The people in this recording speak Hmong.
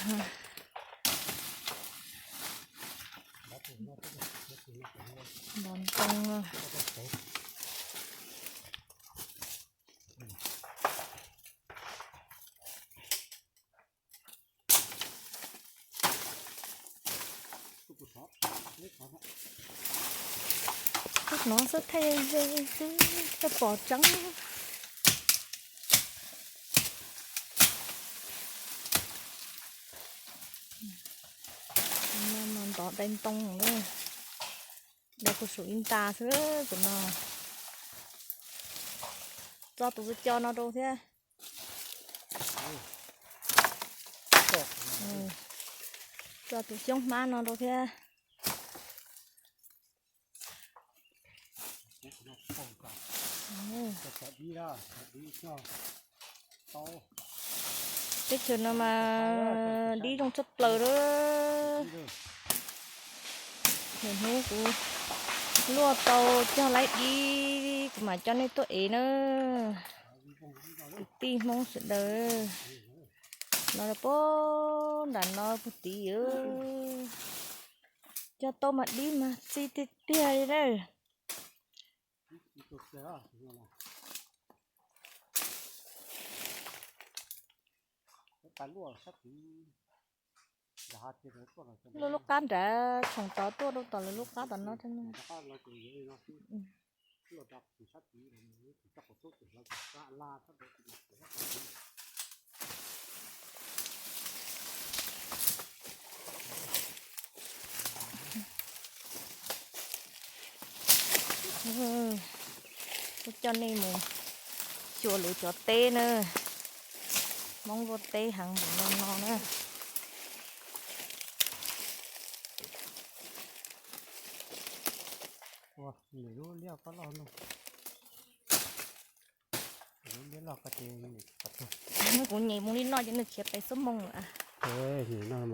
Npov ntoo no. Hnov xwb thaij ze xwb tsis pom tseeb. Ntov dai ntoo, dai kuv saum ib nta xwb tus no. Tso tus co no rau thiab. Tso tus xyoob hmab no rau thiab. Teb chaws no mas dib zoo tshaj plaws lawm. Niaj hnub kuv luaj tau cog laib dib kuv mam coj nej tuaj ev na. Kwv tij Hmoob sawv daws, no puag nram no puag tid, cog tau mas dib mas txi tiag tiag li na. Lawv lub qab nrad tshoom tod tuaj rau tom lawv lub qab tom no. Kuv coj nej mus xyuas lawv cov teb na. Hmoob luaj teb heev npaum no no na. Ua, nws lub liaj koj loj no. Lub liaj loj koj ces nws tsis pom tag. Kuv nyem mus li no ces nws khiav pem xub moos lawm.